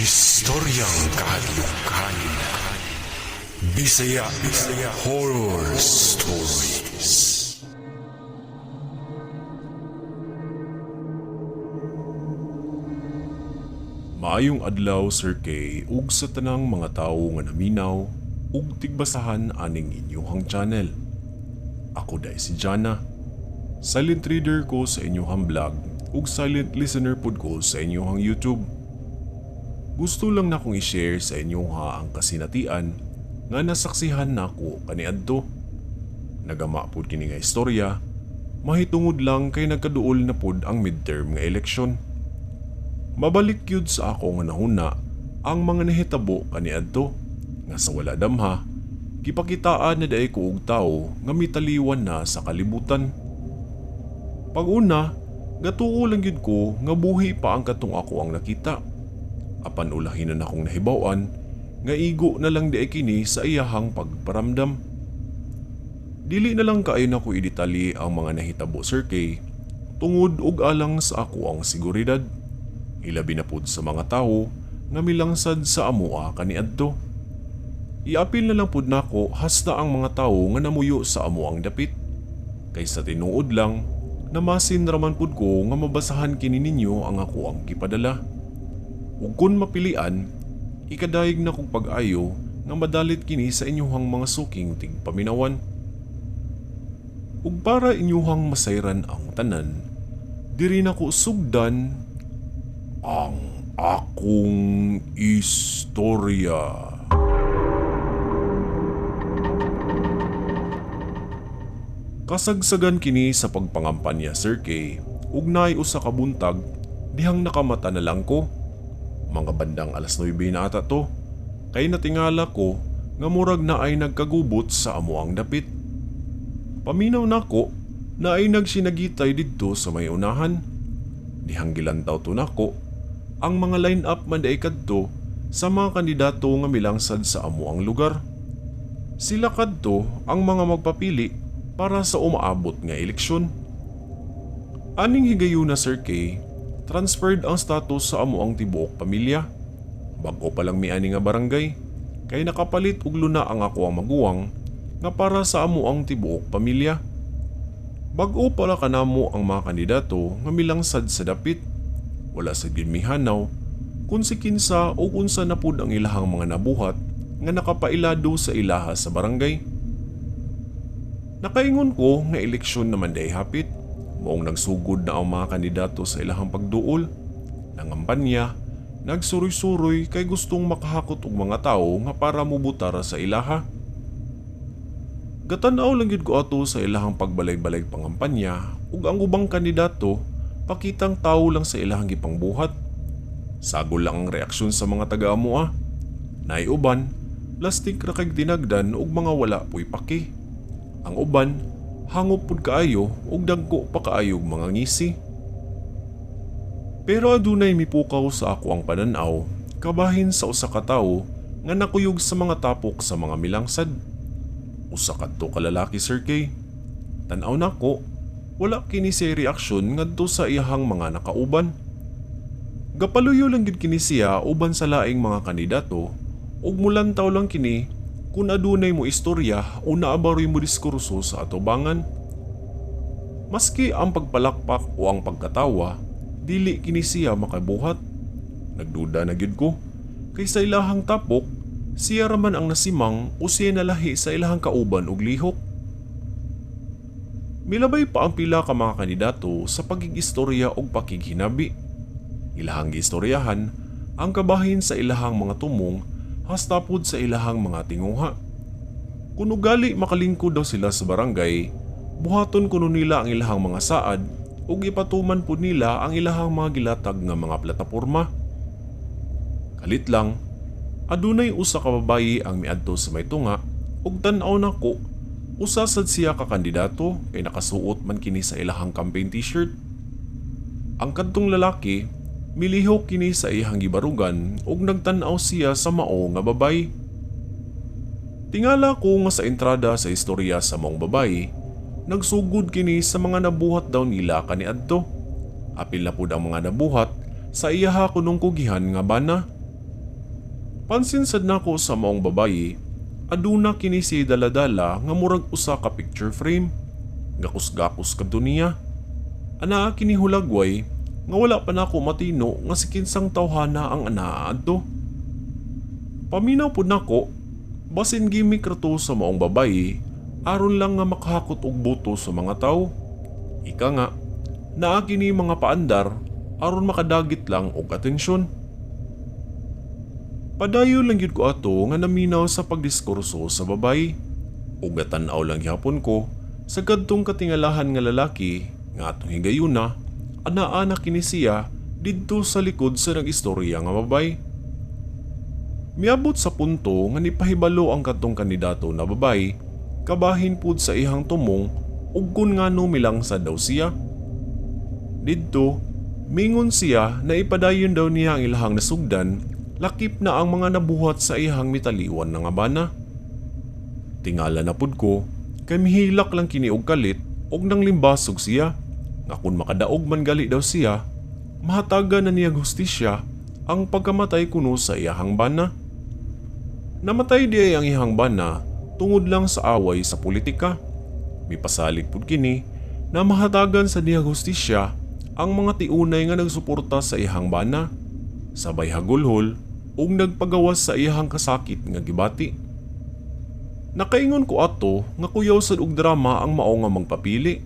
Historyang kahadlukan. Bisaya Horror Stories. Maayong adlaw, Sir K, ug sa tanang mga tawo nga naminaw ug tigbasahan aning inyuhang channel. Ako dai si Jana. Silent reader ko sa inyuhang vlog ug silent listener pud ko sa inyuhang YouTube. Gusto lang nakong i-share sa inyoha ang kasinatian nga nasaksihan nako kaniadto. Nagama pud kini nga istorya, mahitungod lang kay nagkaduol na pud ang midterm nga eleksyon. Mabalik yun sa ako nga nahuna ang mga nahitabo kaniadto nga sa wala damha, gipakitaan na daay ko og tawo nga mitaliwan na sa kalibutan. Pag-una, gatuo lang gyud ko nga buhi pa ang katong ako ang nakita. Apan ulahin na akong nahibaw-an nga igo na lang di kini sa iyahang pagparamdam. Dili na lang kaayo nako idetalye ang mga nahitabo, Sir K, tungod og alang sa ako ang seguridad. Ilabi na pud sa mga tawo nga milangsad sa amoa kaniadto. Iapil na lang pud nako hasta ang mga tawo nga namuyo sa amo ang dapit. Kay sa tinuod lang, namasin raman pud ko nga mabasahan kini ninyo ang ako ang gipadala. Ug kun mapilian, ikadayeg na kog pag-ayo nga madalit kini sa inyuhang mga suking tigpaminawan. Ug para inyuhang masayran ang tanan, diri nako sugdan ang akong istorya. Kasagsagan kini sa pagpangampanya, Sir K, ug naay usa ka buntag dihang nakamata na lang ko. Mga bandang alas 9 na ata to, kay natingala ko nga murag na ay nagkagubot sa amo ang dapit. Paminaw nako na ay nagsinagitay didto sa may unahan. Dihang gilantaw to nako ang mga line-up man ay kadto sa mga kandidato nga milangsad sa amo ang lugar. Sila kadto ang mga magpapili para sa umaabot nga eleksyon. Aning higayuna, Sir K, transferred ang status sa amo ang tibuok pamilya. Bag-o pa lang miani nga barangay, kay nakapalit og luna ang ako ang maguwang nga para sa amo ang tibuok pamilya. Bag-o pala kanamo ang mga kandidato nga milangsad sa dapit. Wala sa gyud mihanaw kung si kinsa o unsa na pud ang ilahang mga nabuhat nga nakapailado sa ilaha sa barangay. Nakaingon ko nga eleksyon naman day hapit. Maong nagsugod na ang mga kandidato sa ilahang pagduol. Nangampanya, nagsuroy-suroy kay gustong makahakot og mga tawo nga para mobutar sa ilaha. Gatan-aw lang gyud ko ato sa ilahang pagbalay-balay pangampanya ug ang ubang kandidato pakitang tawo lang sa ilahang gipangbuhat. Sagol lang ang reaksyon sa mga taga-amoa. Naay uban, plastik ra kay dinagdan ug mga wala puy paki. Ang uban, hangop pud kaayo ug dagko pa kaayog mga ngisi. Pero adunay mipukaw sa ako ang pananaw, kabahin sa usa ka tawo nga nakuyog sa mga tapok sa mga milangsad. Usa kadto ka lalaki, Sir K. Tan-aw nako, wala kini siya reaksyon ngadto sa iyahang mga nakauban. Gapaluyo lang gid kini siya uban sa laing mga kandidato ug mulantaw lang kini kung adunay mo istorya o naabaroy mo diskurso sa atubangan. Maski ang pagpalakpak o ang pagkatawa, dili kini siya makabuhat. Nagduda na gyud ko, kay sa ilahang tapok, siya raman ang nasimang o siya nalahi sa ilahang kauban og lihok. Milabay pa ang pila ka mga kandidato sa pagigistorya og pakighinabi. Ilahang giistoryahan ang kabahin sa ilahang mga tumong hasta pod sa ilahang mga tinguha. Kung ugali makalingkod daw sila sa barangay, buhaton kuno nila ang ilahang mga saad ug ipatuman pod nila ang ilahang mga gilatag nga mga plataporma. Kalit lang, adunay usa ka babayi ang miadto sa may tunga ug tan-aw nako usa sad siya ka kandidato kay nakasuot man kini sa ilahang campaign t-shirt. Ang kadtong lalaki milihok kini sa iyang gibarugan ug nagtan-aw siya sa mao nga babay. Tingala ko nga sa entrada sa istorya sa maong babay, nagsugod kini sa mga nabuhat daw nila kaniadto. Apil na pud ang mga nabuhat sa iyaha kunong kugihan nga bana. Pansin sad nako sa maong babayi, aduna kini siya dala-dala nga murag usa ka picture frame. Gakos-gakos kadto niya. Anaa kini hulagway nga wala pa nako matino nga si kinsang tawhana ang anaa adto. Paminaw pud nako, basin gimmick ra to sa maong babayi aron lang nga makahakot og boto sa mga tawo. Ika nga, naa kini mga paandar aron makadagit lang og atensyon. Padayon lang gyud ko ato nga naminaw sa pagdiskurso sa babayi. Ug tan-aw lang gihapon ko sa kadtong katingalahan nga lalaki nga atong higayuna anaa na kini siya didto sa likod sa nag-istorya nga babayi. Miabot sa punto nga nipahibalo ang kadtong kandidato na babayi kabahin pud sa ihang tumong ug kun ngano milangsad daw siya. Didto, mingon siya na ipadayon daw niya ang ilahang nasugdan lakip na ang mga nabuhat sa ihang mitaliwan nga bana. Tingala na pud ko kay mihilak lang kini og kalit og nanglimbasog siya nga kun makadaog man gali daw siya, mahatagan na niya hustisya ang pagkamatay kuno sa iyahang bana. Namatay di ay ang iyahang bana tungod lang sa away sa politika. Mipasalig pud kini na mahatagan sa niya hustisya ang mga tiunay nga nagsuporta sa iyahang bana, sabay hagulhol ug nagpagawas sa iyahang kasakit nga gibati. Nakaingon ko ato nga kuyaw sad og drama ang mao nga magpapili.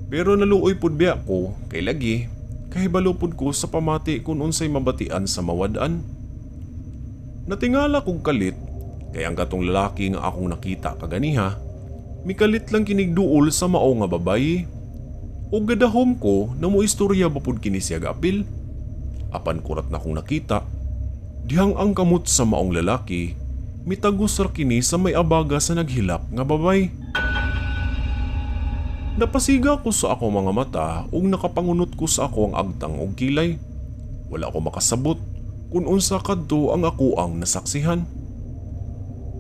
Pero naluoy pud biya ko kay lagi kahibalo pud ko sa pamati kung unsay mabatian sa mawad-an. Natingala kog kalit kay ang katong lalaki nga akong nakita kaganiha, mikalit lang kinig duol sa mao nga babayi. Ug gadahom ko na moistorya ba pud kini siya gaapil. Apan kurat na kong nakita, dihang ang kamot sa maong lalaki, mitagos ra kini sa may abaga sa naghilak nga babay. Napasiga ko sa ako mga mata ug nakapangunot ko sa ako ang agtang og kilay. Wala ko makasabot kung unsa kadto ang ako ang nasaksihan.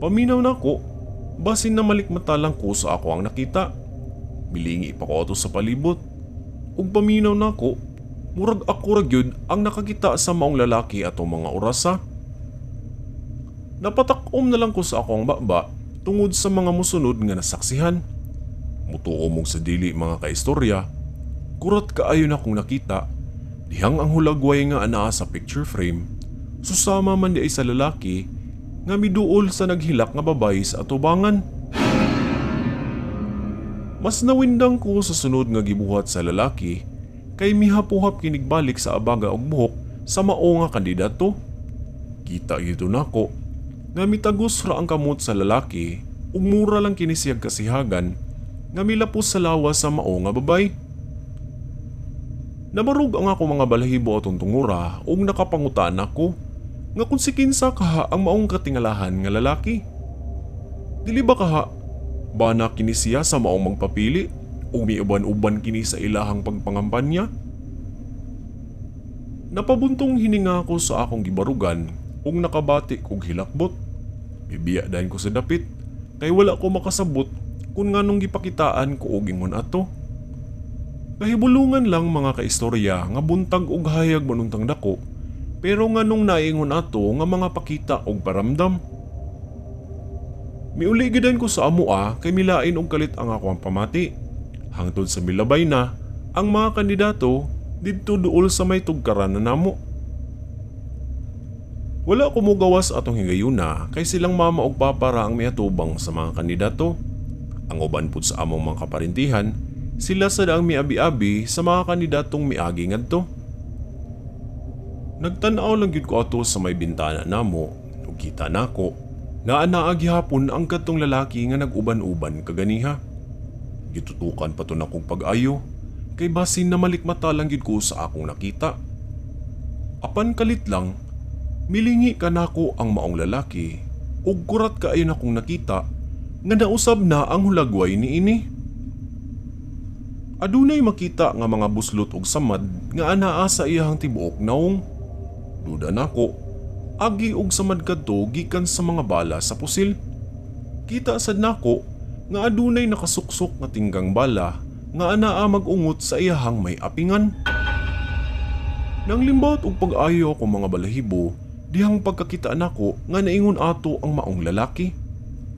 Paminaw nako, basin na malikmata lang ko sa ako ang nakita. Milingi pa ko ato sa palibot. Ug paminaw nako, murag ako ra gyud ang nakakita sa maong lalaki atong mga orasa. Napatakom na lang ko sa akong baba tungod sa mga musunod nga nasaksihan. Mutuo mong sa dili mga kaistorya, kurat kaayo na kong nakita, dihang ang hulagway nga anaa sa picture frame, susama man di ay sa lalaki nga miduol sa naghilak nga babayi sa atubangan. Mas nawindang ko sa sunod nga gibuhat sa lalaki kay mihapuhap kinigbalik sa abaga og buhok sa mao nga kandidato. Kita gito nako nga mitagos ra ang kamot sa lalaki ug mura lang kini siyag kasihagan nga milapos sa lawas sa mao nga babay. Nabarog ang ako mga balahibo atong tungura ug nakapangutan ako nga kung si kinsa kaha ang maong katingalahan nga lalaki. Dili ba kaha bana kini siya sa maong magpapili ug miuban-uban kini sa ilahang pagpangampanya? Napabuntong hininga ko sa akong gibarugan ug nakabati kog hilakbot. Bibiya dayon ko sa dapit kay wala ko makasabot kung nganong gipakitaan ko og ingon ato. Kahibulungan lang mga kaistorya nga buntag og hayag manuntang dako, pero nganong naingon ato nga mga pakita og paramdam. Miuli gyud ko sa amoa kay milain og kalit ang ako ang pamati. Hangtod sa milabay na ang mga kandidato didto duol sa may tugkaran na namo. Wala ko mogawas atong higayuna kay silang mama og papa ra ang miatubang sa mga kandidato. Ang uban pud sa among mga kaparintihan, sila sad ang miabi-abi sa mga kandidatong miagi ngadto. Nagtan-aw lang gyud ko ato sa may bintana namo ug kita nako nga anaa gihapon ang kadtong lalaki nga nag-uban-uban kaganiha. Gitutukan pa to nakong pag-ayo kay basin na malikmata lang gyud ko sa akong nakita. Apan kalit lang, milingi kanako ang maong lalaki ug kurat kaayo nakong nakita nga nausab na ang hulagway niini. Adunay makita nga mga buslot og samad nga anaa sa iyahang tibuok nawong. Duda nako, agi og samad kadto gikan sa mga bala sa pusil. Kita sad nako nga adunay nakasuksok nga tinggang bala nga anaa mag-ungot sa iyahang may apingan. Nang limbawot og pag-ayo akong mga balahibo dihang pagkakita nako nga naingon ato ang maong lalaki.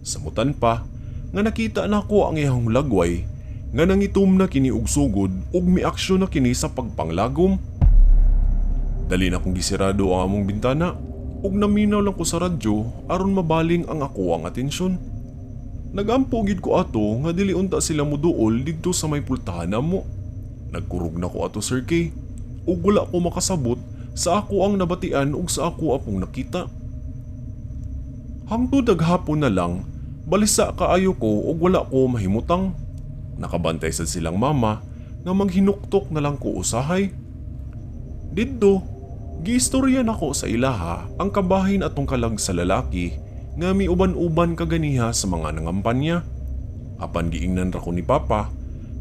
Samutan pa nga nakita nako ang iyang lagway nga nangitom na kini og sugod ug miaksyon na kini sa pagpanglagom. Dali na kong gisirado ang among bintana ug naminaw lang ko sa radyo aron mabaling ang ako ang atensyon. Nagampo gid ko ato nga dili unta sila moduol didto sa may pultahan namo. Nagkurog na ko ato, Sir K, ug wala ko makasabot sa ako ang nabatian ug sa ako apong nakita. Hangtod naghapon na lang, balisa kaayo ko ug wala ko mahimutang. Nakabantay sad silang mama nga maghinuktok na lang ko usahay. Didto, giistorya nako sa ilaha ang kabahin atong kalag sa lalaki nga miuban-uban kaganiha sa mga nangampanya. Apan giingnan ra ko ni Papa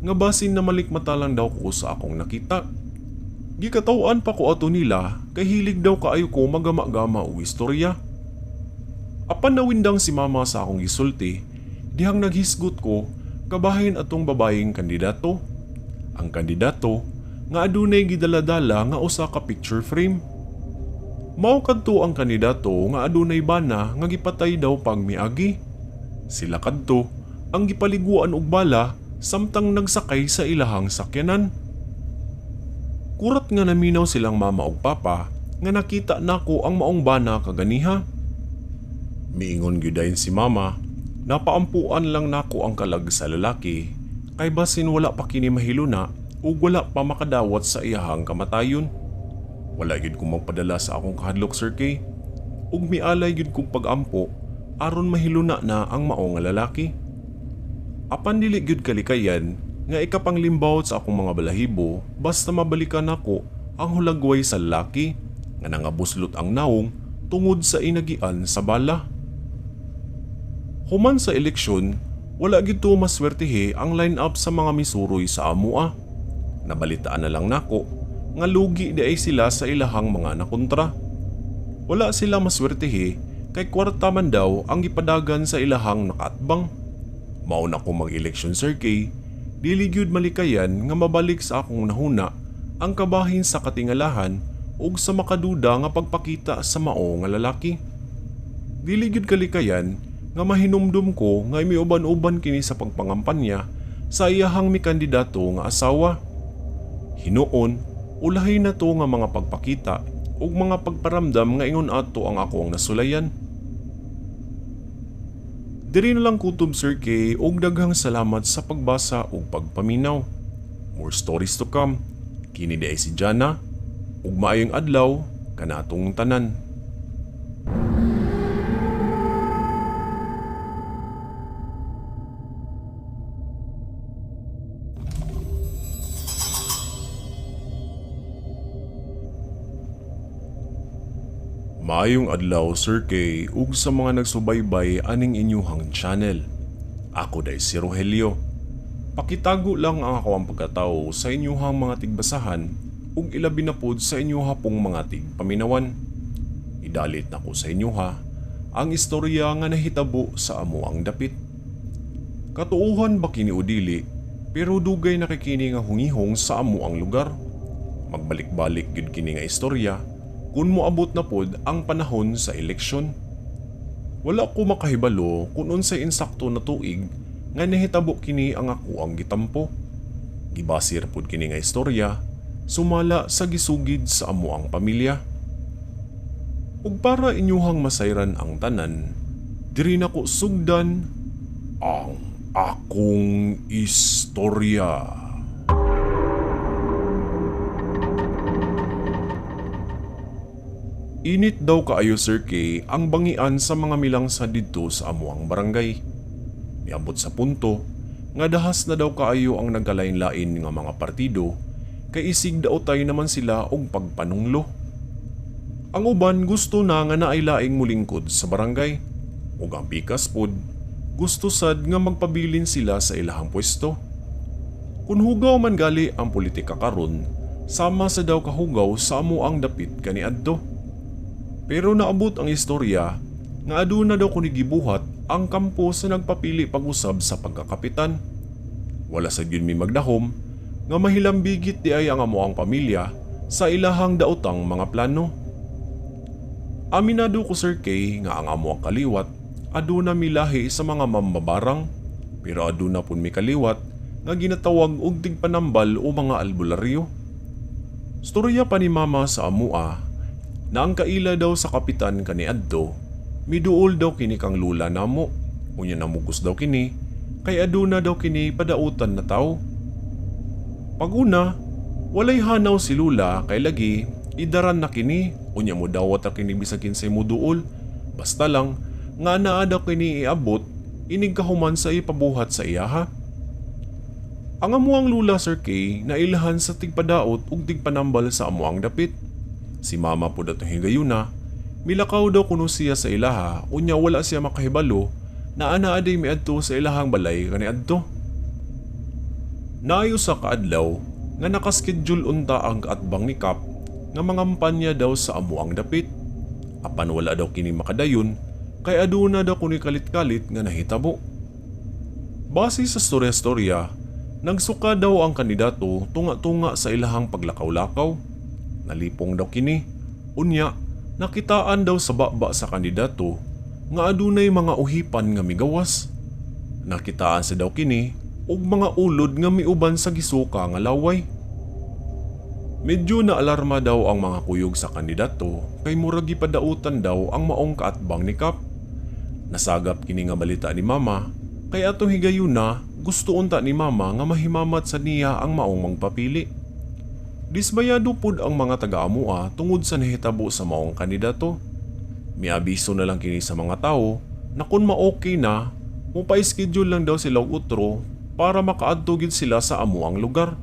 nga basin na malikmata lang daw ko sa akong nakita. Gikataw-an pa ko ato nila kay hilig daw kaayo ko magama-gama og istorya. Apan nawindang si Mama sa akong gisulti, dihang naghisgot ko kabahin atong babayeng kandidato. Ang kandidato nga adunay gidaladala nga usa ka picture frame. Mao kadto ang kandidato nga adunay bana nga gipatay daw pag miagi. Sila kadto ang gipaliguan og bala samtang nagsakay sa ilahang sakyanan. Kurat nga naminaw silang mama og papa nga nakita nako ang maong bana kaganiha. Miingon gyud dayon si mama, napaampuan lang nako ang kalag sa lalaki kay basin wala pa kini mahiluna ug wala pa makadawat sa iyahang kamatayon. Wala gyud ko magpadala sa akong kahadlok, Sir K, ug mialay gyud kong pag-ampo aron mahiluna na ang mao nga lalaki. Apan dili gyud kalikayan nga ikapanglimbawot sa akong mga balahibo basta mabalikan nako ang hulagway sa lalaki nga nangabuslot ang naong tungod sa inagian sa bala. Human sa eleksyon, wala gyud to maswertehe ang line-up sa mga misuroy sa amoa. Nabalitaan na lang nako nga lugi di ay sila sa ilahang mga nakontra. Wala sila maswertehe kay kwarta man daw ang gipadagan sa ilahang nakaatbang. Mao na ko mag-eleksyon, Sir K, dili gyud malikayan nga mabalik sa akong nahuna ang kabahin sa katingalahan ug sa makaduda nga pagpakita sa mao nga lalaki. Dili gyud kalikayan nga mahinumdum ko nga miuban-uban kini sa pagpangampanya sa iyahang mikandidato nga asawa. Hinuon, ulahi na to nga mga pagpakita ug mga pagparamdam nga ingon ato ang ako ang nasulayan. Diri na lang kutob, Sir K, ug daghang salamat sa pagbasa ug pagpaminaw. More stories to come. Kini di ay si Jana ug maayong adlaw kanatong tanan. Maayong adlaw, Sir K, ug sa mga nagsubaybay aning inyuhang channel. Ako day si Rogelio. Pakitago lang ang ako ang pagkatao sa inyuhang mga tigbasahan ug ilabi na pod sa inyuha pong mga tigpaminawan. Idalit nako sa inyuha ang istorya nga nahitabo sa amo ang dapit. Katuohan ba kini o dili, pero dugay na kay kini nga hungihong sa amo ang lugar. Magbalik-balik gyud kini nga istorya kung moabot na pod ang panahon sa eleksyon. Wala ko makahibalo kung unsay insakto na tuig nga nahitabo kini ang ako ang gitampo. Gibasir pod kini nga istorya sumala sa gisugid sa amo ang pamilya. Ug para inyuhang masayran ang tanan, diri nako sugdan ang akong istorya. Init daw kaayo, Sir K, ang bangian sa mga milangsa didto sa amuang barangay. Miabot sa punto nga dahas na daw kaayo ang nagkalain-lain nga mga partido kay isig daotay naman sila og pagpanunglo. Ang uban gusto na nga naay laing mulingkod sa barangay ug ang pikas pod gusto sad nga magpabilin sila sa ilahang pwesto. Kun hugaw man gali ang politika karon, sama sa daw kahugaw sa amo ang dapit kaniadto. Pero naabot ang istorya nga aduna daw kuni gibuhat ang kampo sa nagpapili pag-usab sa pagkakapitan. Wala sad gyud mi magdahom nga mahilambigit di ay ang amo ang pamilya sa ilahang daotang mga plano. Aminado ko, Sir K, nga ang amo ang kaliwat aduna milahi sa mga mambabarang, pero aduna pun mi kaliwat nga ginatawag og tigpanambal o mga albularyo. Storya pa ni Mama sa amua na ang kaila daw sa kapitan kaniadto, miduol daw kini kang lula namo, unya namugos daw kini kay aduna daw kini padautan na tawo. Pag-una, walay hanaw si Lula kay lagi idaran na kini, unya mo dawat ra kini bisag kinsay moduol. Basta lang nga naa daw kini iabot inig kahuman sa ipabuhat sa iyaha. Ang amuang lula, Sir K, nailhan sa tigpadaot ug tigpanambal sa amuang dapit. Si Mama pud atong higayuna, milakaw daw kuno siya sa ilaha, unya wala siya makahibalo na ana aday miadto sa ilahang balay kaniadto. Naay usa ka adlaw nga nakaschedule unta ang kaatbang ni Kap nga mangampanya daw sa amuang dapit. Apan wala daw kini makadayon kay aduna daw kuni kalit-kalit nga nahitabo. Base sa storya-storya, nagsuka daw ang kandidato tunga-tunga sa ilahang paglakaw-lakaw. Nalipong daw kini. Unya, nakitaan daw sa baba sa kandidato nga adunay mga uhipan nga migawas. Nakitaan sa daw kini og mga ulod nga miuban sa gisuka nga laway. Medyo naalarma daw ang mga kuyog sa kandidato kay murag gipadautan daw ang maong kaatbang ni Kap. Nasagap kini nga balita ni Mama kay atong higayuna gusto unta ni Mama nga mahimamat sa niya ang maong magpapili. Dismayado pud ang mga taga-amua tungod sa nahitabo sa maong kandidato. Miabiso na lang kini sa mga tawo na kung ma-okay na, mupa-schedule lang daw sila og utro para makaadto gid sila sa amuang lugar.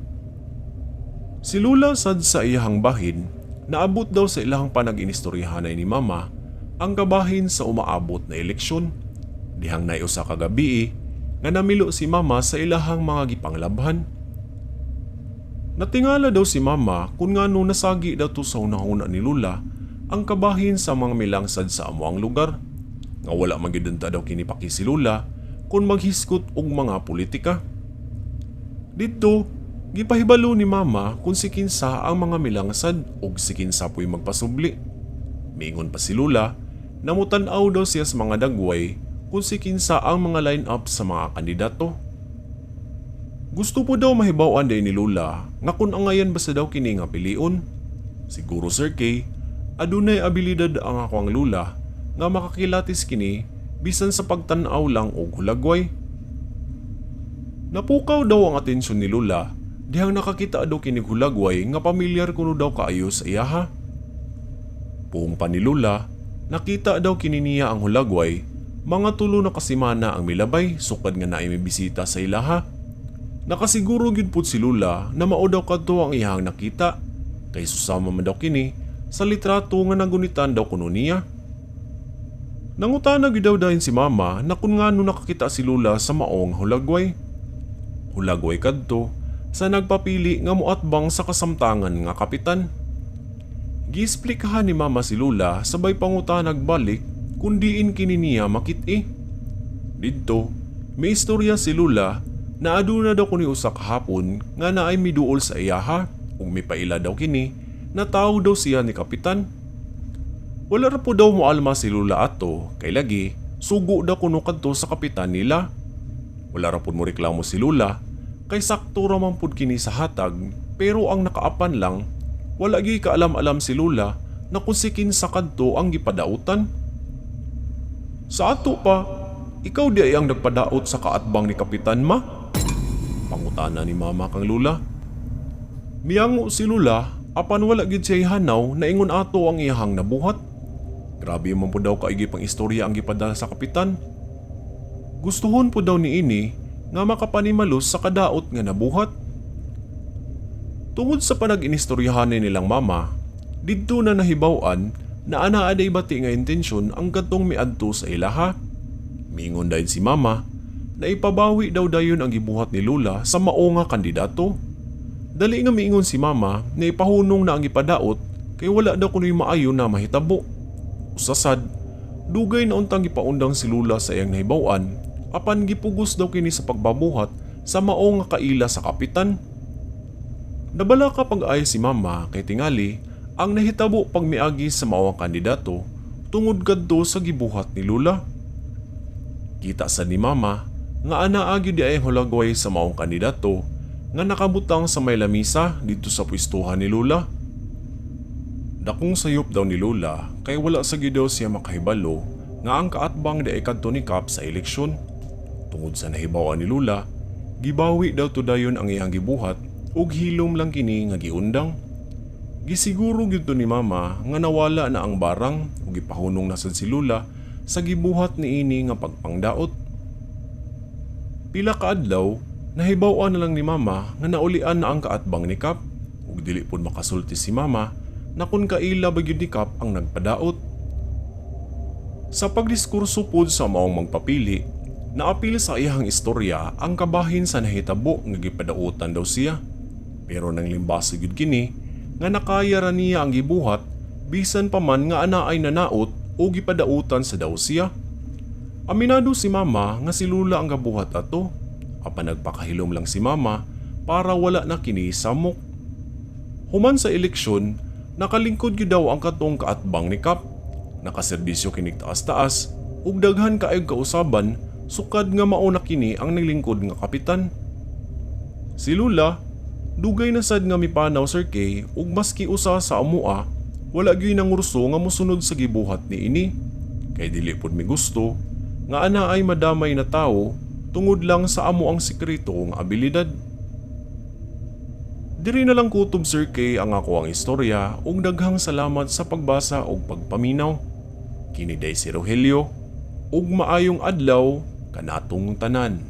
Si Lula sad sa iyahang bahin, naabot daw sa ilahang panag-inistoryahanay ni Mama ang kabahin sa umaabot na eleksyon. Dihang naay usa ka gabii nga namilo si Mama sa ilahang mga gipanglabhan. Natingala daw si Mama kung ngano nasagi daw to sa hunahuna ni Lula ang kabahin sa mga milangsad sa amuang lugar. Nga wala man gyud unta daw kini paki si Lula kung maghisgot og mga politika. Didto, gipahibalo ni Mama kung si kinsa ang mga milangsad ug si kinsa po'y magpasubli. Miingon pa si Lula na mutan-aw daw siya sa mga dagway kung si kinsa ang mga line-up sa mga kandidato. Gusto po daw mahibaw-an day ni Lula nga kung angayan ba sa daw kini nga pilion. Siguro, Sir K, adunay abilidad ang akoang lula nga makakilatis kini bisan sa pagtan-aw lang og hulagway. Napukaw daw ang atensyon ni Lula dihang nakakita daw kini hulagway nga pamilyar kuno daw kaayo sa iyaha. Puong pa ni Lula, nakita daw kini niya ang hulagway, mga 3 na kasimana ang milabay sukad nga naay bisita sa ilaha. Nakasiguro gyud pud si Lula na mao daw kadto ang iyahang nakita kay susama man daw kini sa litrato nga nagunitan daw kuno niya. Nangutana gyud daw dayon si Mama na kung ngano nakakita si Lula sa maong hulagway. Hulagway kadto sa nagpapili nga moatbang sa kasamtangan nga kapitan. Giesplikahan ni Mama si Lula sabay pangutanag balik kung diin kini niya makit-i. Didto, may istorya si Lula na aduna daw kuni usa ka hapon nga naay miduol sa iyaha ug mipaila daw kini na tawo daw siya ni kapitan. Wala ra po daw moalma si Lula ato kay lagi sugo daw kuno kadto sa kapitan nila. Wala ra pud mo reklamo si Lula kay sakto ra man pud kini sa hatag, pero ang nakaapan lang wala gyud kaalam-alam si Lula na kung si kinsa kadto ang gipadautan. Sa ato pa, ikaw di ay ang nagpadaot sa kaatbang ni kapitan, ma? Pangutana ni Mama kang Lula. Miyango si Lula apan wala gyud siya hanaw na ingon ato ang iyahang nabuhat. Grabe man po daw kaigi pang istorya ang gipadala sa kapitan. Gustuhon po daw ni ini nga makapanimalos sa kadaot nga nabuhat. Tungod sa panag-inistoryahan nilang mama, didto na nahibaw-an na anaa day bati nga intensyon ang kadtong miadto sa ilaha. Miingon dayon si Mama na ipabawi daw dayon ang gibuhat ni Lula sa mao nga kandidato. Dali nga miingon si Mama na ipahunong na ang gipadaot kay wala daw kuno'y maayo na mahitabo. Usasad, dugay na untang gipaundang si Lula sa iyang nahibaw-an apan gipugos daw kini sa pagbabuhat sa mao nga kaila sa kapitan. Nabalaka pag-ay si Mama kay tingali ang nahitabo pag miagi sa mao nga kandidato tungod kadto sa gibuhat ni Lula. Kita sa ni Mama nga anaa gyud diay hulagway sa maong kandidato nga nakabutang sa may lamisa didto sa pwestuhan ni Lula. Dakong sayop daw ni Lula kay wala sa gyud daw siya makahibalo nga ang kaatbang diay kadto ni Kap sa eleksyon. Tungod sa nahibaw-an ni Lula, gibawi daw to dayon ang iyang gibuhat ug hilom lang kini nga giundang. Gisiguro gyud to ni Mama nga nawala na ang barang ug gipahunong na sad si Lula sa gibuhat niini nga pagpangdaot. Pila ka adlaw, nahibaw-an na lang ni Mama nga naulian na ang kaatbang ni Kap ug dili pud makasulti si Mama na kun kaila ba gyud ni Kap ang nagpadaot. Sa pagdiskurso pud sa maong magpapili, naapil sa iyang istorya ang kabahin sa nahitabo nga gipadautan daw siya. Pero nang limbaso gyud kini nga nakaya ra niya ang gibuhat bisan pa man nga anaay nanaot o gipadautan sa daw siya. Aminado si Mama nga si Lula ang gabuhat ato, apan nagpakahilom lang si Mama para wala na kini samok. Human sa eleksyon, nakalingkod gyud daw ang katong kaatbang ni Kap. Nakaserbisyo kinig taas-taas ug daghan kaayog kausaban sukad nga mao na kini ang naglingkod nga kapitan. Si Lula, dugay na sad nga mipanaw, Sir K, ug maski usa sa amoa, wala gyud nangurso nga mosunod sa gibuhat niini. Kay dili pud mi gusto nga anaay madamay na tawo tungod lang sa amo ang sekreto nga abilidad. Diri na lang kutob, Sir K, ang ako ang istorya ug daghang salamat sa pagbasa ug pagpaminaw. Kini day si Rogelio ug maayong adlaw kanatong tanan.